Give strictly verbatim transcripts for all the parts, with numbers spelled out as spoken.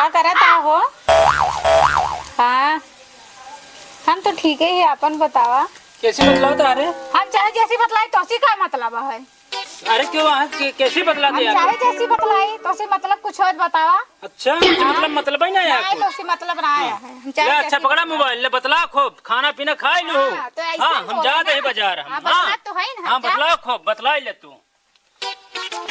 करत आहो? हाँ, हम तो ठीक ही, आपन बतावा। कैसे बतलावत अरे? हम चाहे जैसी बतलाई, तोसी का मतलब है? अरे क्यों, आज के-, कैसे बतला हम दिया? चाहे जैसी बतलाई, तोसी मतलब कुछ और बतावा। अच्छा, तो हाँ। मतलब, मतलब ही ना है नहीं, कुछ। तोसी मतलब ना आया हाँ। है। हम चाहे ले, अच्छा, जैसी पकड़ा बतलाई। मोबाइल, ले बतला खूब, खाना पीना खाई लू। हाँ, तो ऐसे हाँ, ही हम बोला जात ना। ही बाजार, हम। हाँ, बतला हाँ। तो है ना, हाँ, जा। बतला खूब, बतला ले तू।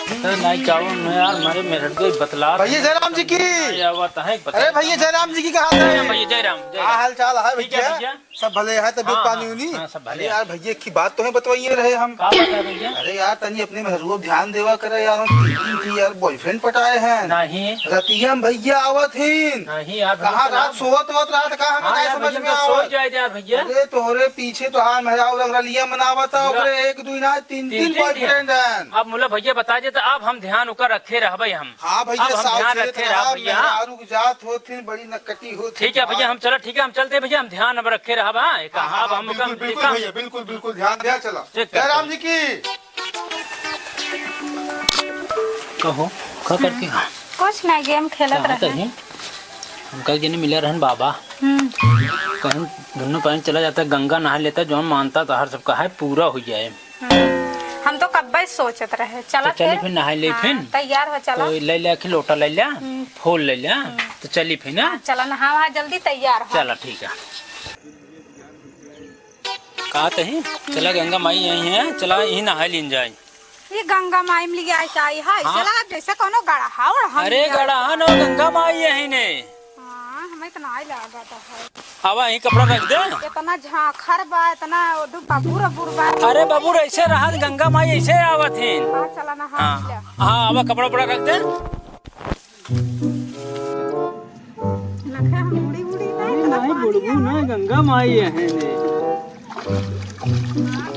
पता नहीं क्या हुआ, मैं यार, हमारे मेहर को बतला भैया जयराम जी की। क्या बात है, बता। अरे भैया जयराम जी की कहाँ थे? जयराम भैया, जयराम, जयराम। का हाल चाल है ठीक है भैया? भैया। सब भले है, तबियत हाँ, पानी हाँ, उनी? हाँ, सब भले अरे है। यार भैया, एक ही बात तो है, बतवाइए रहे हम। का बात है भैया? अरे यार, तनी अपने मेहरुआ ध्यान देवा करे यार, हम तीन दिन की यार बॉयफ्रेंड पटाए हैं। नहीं। रतिया में भैया आवत ही। नहीं यार, भैया, कहाँ तो रात ना। सोवत होत रात का हमें हाँ नहीं यार, समझ भैया, में तो सो आवत। जाए यार भैया। अरे तोहरे पीछे तो हाँ मेहरारू रंगरलिया मनावत है, पूरा ओकरे एक दू ना तीन तीन तीन तीन तीन बॉयफ्रेंड हैं। अब मुला भैया बता दे तो अब हम ध्यान ओकर रखे रहबे हम। हाँ भैया, अब हम ध्यान सावचेत रखे रहा रहा, भैया। मेहरारू के जात होत ही, बड़ी नकटी होत ही। ठीक है भैया, हम चला, ठीक है, हम चलते हैं भैया, हम ध्यान अब रखे रहब, हाँ, एक हाँ, अब हाँ, हम बिल्कुल, ओकर बिल्कुल एक भैया, बिल्कुल, बिल्कुल, ध्यान दिया चला। ठीक है। जयराम जी की। कहो, का करके हाँ। कुछ ना, गेम खेलत चाहत रहे। ही, हम कल जने मिले रहन बाबा। हम्म। कहन दोनों पानी चला जाता, गंगा नहा लेता, जौन मानता तोहार सबका है पूरा हो जाए। हम्म, हम तो कब्बे सोचत रहे। चला तो चली फिर। फिर नहाई ले हाँ, फिर। तैयार हो, चला। तो ले ले आखिर लोटा ले ले, हम्म। फूल ले ले, हम्म। तो चली फिर ना। हाँ, चला नहा वहा जल्दी तैयार हो। चला ठीक है। कहा तही, चला गंगा माई यही है, चला यही नहाई लीन जाए। ये गंगा माई में लिया आई का? ये है, हाँ। चला जैसे कोनो गड़हा उड़हा अरे मिल जाए। गड़हा न, गंगा माई यही ने। हाँ, हमें तो नाई लागत है। आवा, यहीं कपड़ा रख दे। इतना झांखर बा, इतना दु-, बबूर अबूर बा। अरे बबूर, ऐसे रहा, गंगा माई ऐसे आवत हिन। हाँ, चला ना, हाँ, हाँ। ले। हाँ, आवा, कपड़ा उपड़ा रख दे। लखा हम उड़ी उड़ी ना, अरे इतना नहीं, पानी बुड़बू ना, है। गंगा माई है ने। हाँ,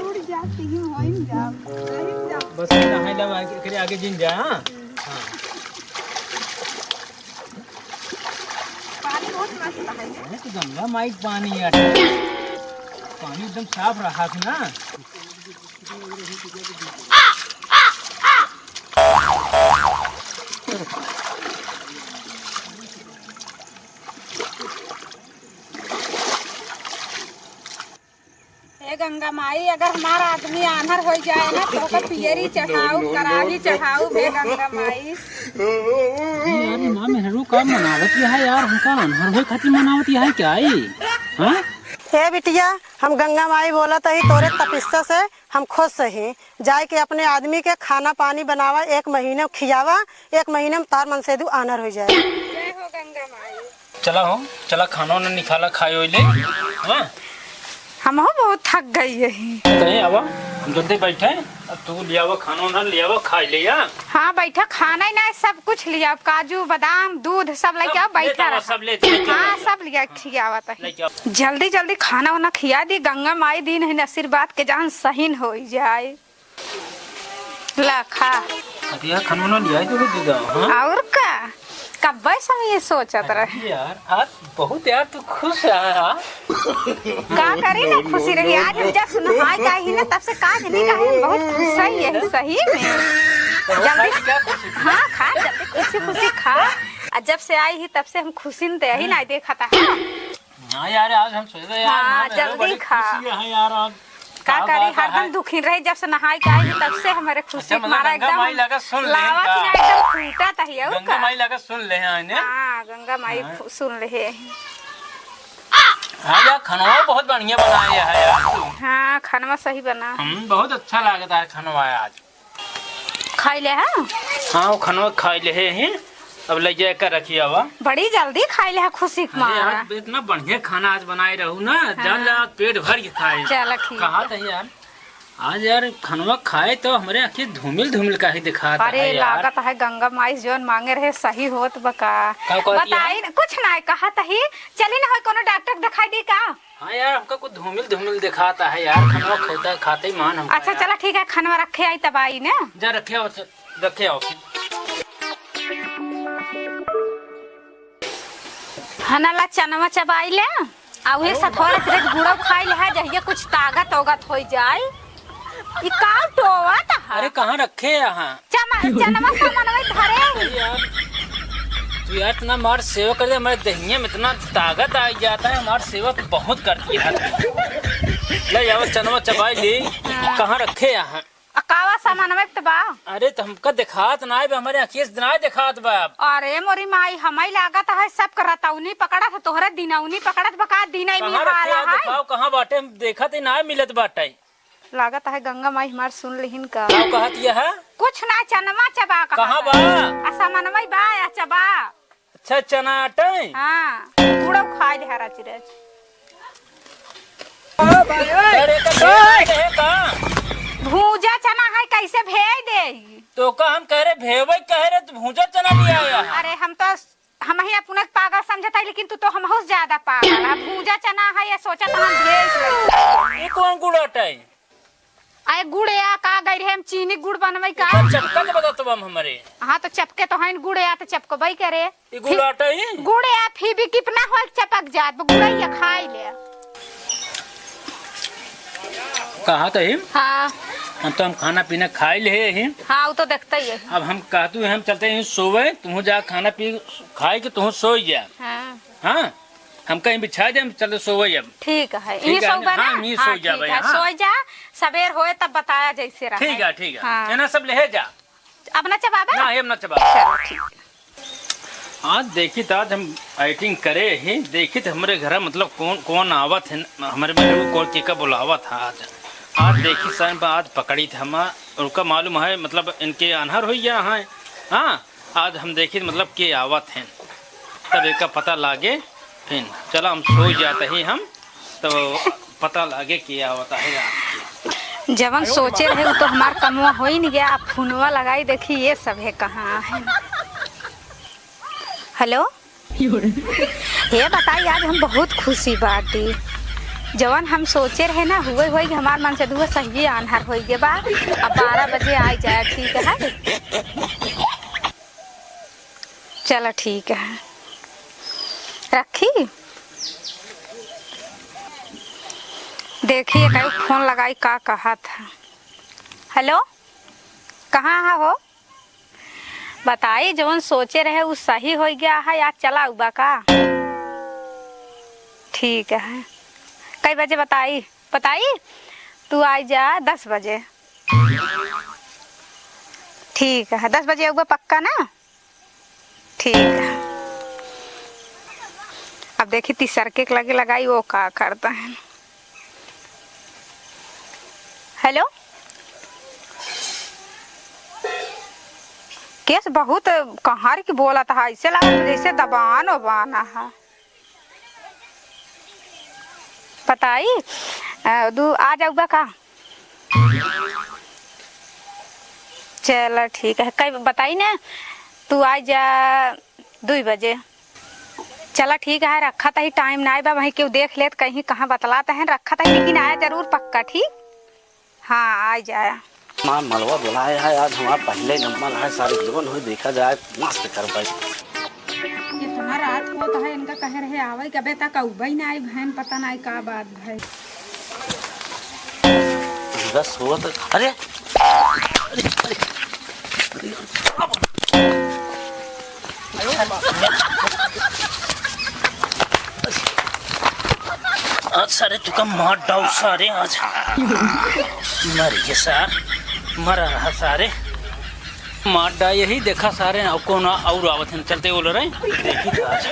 उड़ जाती हूँ, होइन जाओ, होइन जाओ। बस इतना है, लब आगे, एकरे आगे जिन जा, हाँ? हाँ। पानी बहुत मस्त है। अरे तो गंगा माई के पानी है। पानी एकदम साफ रहा था ना। हे गंगा माई, अगर हमार आदमी आन्हर होइ जाए ना, तो ओकर पियरी चढ़ाऊ, कराही चढ़ाऊ, हे गंगा माई। अरे यार, माँ मेहरू का मनावत यह है यार, हमका आन्हर होइ खातिर मनावत यह है क्या है? हाँ? हे बिटिया, हम गंगा माई बोलत ही, तोरे तपस्या से हम खुश ही। जाए के अपने आदमी के खाना पानी बनावा, एक महीने खियावा, एक महीने में तार मनसेदू आन्हर होइ जाए। जय हो गंगा माई। चला हो, चला खाना वाना निकाला, खाए ओए ले। हाँ? हमहू बहुत थक गई यही। कहीं आवा, हम जल्दी बैठे, अब तू लियावा खाना वाना, लियावा, खाए ले, हाँ? हाँ, बैठा, खाना ही ना, सब कुछ लिया, काजू, बादाम, दूध, सब लेके आओ, सब ले बैठा चला, रहा। सब ले, ले चला। हाँ, सब लिया, खियावा तही। ले जाओ। जल्दी जल्दी खाना वाना खिया दी, गंगा माई दीन है आशीर्वाद के जहन सहीन होइ जाए। ला खा। अरे यार, खाना वाना लियाई तो दे दो, हाँ? और का? कब्बे से हम ये सोचत रहे। अरे यार, आज बहुत यार तू खुश रहा, हाँ? का करी ना, खुशी रही। आज हम जब से नहाए के आई ही ना, तब से का जनी का हम बहुत खुश ही है, सही में। तो जल्दी खाई क्या खुशी? हाँ, खा, जल्दी खुशी खुशी खा। आ जब से आई ही तब से हम खुशी न दे ही ना देखा था। हाँ यार, आज हम सोचे यार, हाँ, हाँ, जल्दी बड़ी खा। खुशी है यार आज। का का करी, बात है? हरदम दुखी रही, जब से नहाए के आई तब से हमारे खुशी अच्छा, मतलब मारा गंगा एकदम माई लगा सुन ले लावत का? ना एकदम फूटत है, और गंगा का? माई लगा सुन ले हैं, ने? हाँ, गंगा माई हाँ। फु-, सुन ले है। हाँ यार, खनवा बहुत बढ़िया बनाए है यार तू। हाँ, खनवा सही बना। हम बहुत अच्छा लागत है खनवा आज। खाई ले, हाँ? हाँ, वो खनवा खाई ले ही। अब ले जाए कर रखी आवा। बड़ी जल्दी खाई ले, खुशी के अरे, मारा। आज इतना बढ़िया खाना आज बनाए रहू ना, हाँ। जान ले, आज पेट भर के खाए। चल, ठीक कहा है। था यार, आज यार खनवा खाए तो हमरे आँखें धूमिल धूमिल काहे दिखात अरे, है यार। लागत है गंगा माई जौन मांगे रहे सही होत बका। का कहत बताई है? ना, कुछ ना कहा तही। चली ना, हो कोनो डॉक्टर के दिखाई दी का? हाँ यार, हमका कुछ धूमिल धूमिल दिखाता है यार, खनवा खोता खाते ही मान हमका अच्छा, यार। चला ठीक है, खनवा रखे आई तब आई ना। जा रखे आओ, च-, रखे आओ। हना ला चनवा चबाई ले, आ उहे सथवा रख दे, गुड़ा खाई ले, है जहिया कुछ ताकत ओगत होई जाए। ई का टोवत है? अरे कहाँ रखे यहाँ? चमा-, चनवा सामनवा धरे। अरे यार, यार, इतना मार सेवा कर दे, हमारे दहिया में इतना ताकत आ जाता है, मार सेवा तो बहुत करती है। ले जाओ, चनवा चबाई ली। हाँ। कहाँ रखे यहाँ? आ, कावा सामान में तो बा? अरे, तो हमका दिखात ना है, हमारे आँखिए से ना दिखात बा। अरे, मोरी माई, हमाई लागत है, सब करतौनी पकड़त है, तोहरे दिनौनी पकड़त बा, का दिन आई कहाँ मिहाल रखे है? दिखाओ, कहाँ बाटे? हम देखत ही ना मिलत बाटे। लागत है गंगा माई हमार सुन लिहिन का। का कहत यह है? कुछ ना, चनमा चबा कहा कहाँ बा? बा? आ सामनवा बा या चबा। अच्छा, चना आटे? हाँ, गुड़ो खाए ले हरा चिरच। अरे, तो भेवे कहे का? भूजा चना है, कैसे भेज दे? तो का हम कह रहे भेवे कहे रहे, तू भूजा चना लिया आया है? अरे, हम तो हम ही अपने के पागल समझत है, लेकिन तू तो हमहू से ज्यादा पागल है। भूजा चना है, ये सोचत हम भेज लेते। ये कौन गुड़ आटा है? अरे गुड़ या का गई रहे, हम चीनी गुड़ बनवे का? एकर चपका के बता तो हम हमरे। हाँ, तो चपके तो है गुड़ या, तो चपकबई करे। ये गुड़ फिर आटा ही? गुड़ या फिर भी कितना हो चपक जात, गुड़ या खाई ले। कहा तो ही? हाँ। हम तो हम खाना पीना खाई ले ही। हाँ, वो तो देखते ही है। अब हम कहतू हम चलते ही सोवे, तू जा खाना पी खाए के तू सो जा। हाँ। हाँ, हम कहीं बिछा दे, हम चलते सोवे अब। ठीक है, ठीक यहीं है, सोबा ना? हाँ, यहीं हाँ, सो जाबे, ठीक है, हाँ। सो जा, सवेर होए तब बताया जैसे रहे। ठीक है, ठीक है। हाँ। एना सब ले जा। अब ना चबाबा? ना, अब ना चबाबा। चलो, ठीक है। आज देखी त आज हम acting करे ही, देखी त हमरे घर मतलब कौन, कौन आवत है, हमरे मेहरारू कौन के का बुलावत है आज। आज देखी साहब, आज पकड़ी थे हम, उनका मालूम है मतलब इनके अनहर होई गया है। हाँ, आज हम देखी मतलब के आवत हैं, तब एका पता लागे। फिर चला हम सो जाते ही हम तो पता लागे कि आवता है रात के। जवन सोचे रहे, उ तो हमार कमवा होई न गया। अब फोनवा लगाई, देखी ये सब है कहाँ है। हेलो, हे बताई, आज हम बहुत खुशी बाटी। जवन हम सोचे रहे ना, हुए होई कि हमार मनसेधुआ सही आन्हर होई गे बा। अब बारह बजे आई जाए, ठीक है? चला ठीक है, रखी। देखी, एक फोन लगाई, का कहत है। हेलो, कहाँ है हो? बताई, जवन सोचे रहे उ सही होई गया है, आज चला उबा का? ठीक है, कई बजे बताई? बताई, तू आई जा दस बजे। ठीक है, दस बजे आउबा पक्का ना? ठीक है। अब देखी तीसरके के लगे लगाई, वो का करता है। हेलो, केस बहुत कहार की बोलत है, ऐसे लागत जैसे दबान उबान है। बताई, अ, दू आ जाउबा का? चला ठीक है, कई बताई ना, तू आ जा दुई बजे। चला ठीक है, रखा तही, टाइम नाई बा, वहीं केहू देख लेत, कहीं कहाँ बतलात है, रखा तही, लेकिन आया जरूर पक्का, ठीक? हाँ, आ जाया। हमार मलवा बुलाए है, आज हमार पहले नंबर है, सारे जवन हो देखा जाए, मस्त करबै। इतना रात होत है, इनका कहे रहे आवे, कबे तक अउबे ही ना आई, बहन पता ना का बात भाई। बस हुआ तो, अरे, अरे, अरे, अरे। आज सारे तुका मार डाउ सारे आज। मर गए सार, मरा रहा सारे। मार डाए यही देखा सारे, अब कौन आ-, और आवत है, चलते बोल रहे, देखी था आज।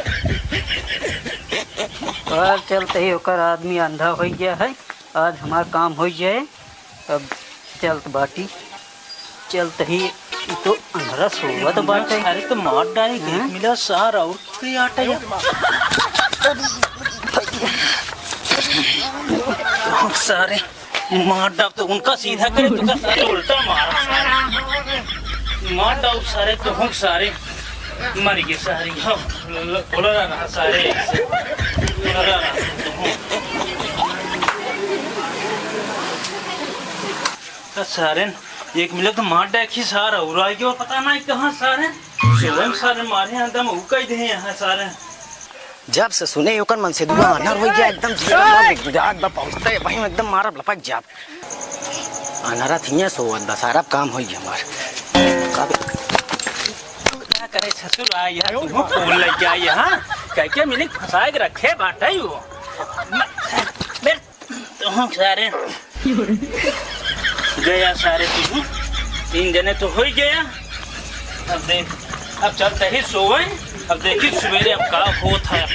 और चलते ही ओकर आदमी अंधा हो गया है, आज हमार काम हो जाए। अब चलत बाटी, चलत ही इ तो अंधरा सोवत बाटे। अरे तो मार डाले, हैं? मिला सार और कोई आटा या? सारे मार डाल तो उनका सीधा करे, तुका सारे उल्टा मारा। मार डाल सारे, तो हम सारे मर गए सारे। हाँ, ल-, ल-, बोला रहा सारे, बोला रहा। तो सारे एक मिले तो मार डाखी सार और आगे और पता नहीं कहाँ सारे। सोलम सारे मारे हैं, दम उकाई दे यहाँ सारे। जब से सुने ओकर मनसेधुआ आन्हर हो गया, एकदम जीवन में जात बा, पहुँचते वहीं एकदम मारब लपक जाब। अनहरा थिया सोवत बा, सारा काम होई हमार। का बे-, अरे ससुर, आ यार, तुम फोन लग गया ये, हाँ? कह के मिली फंसा के रखे बाटे वो। मैं, मैं, तुम सारे गया सारे, तुम तीन जने तो हो ही गया। अब देख, अब चलते ही सोवे, अब देखी सवेरे अब का होत है।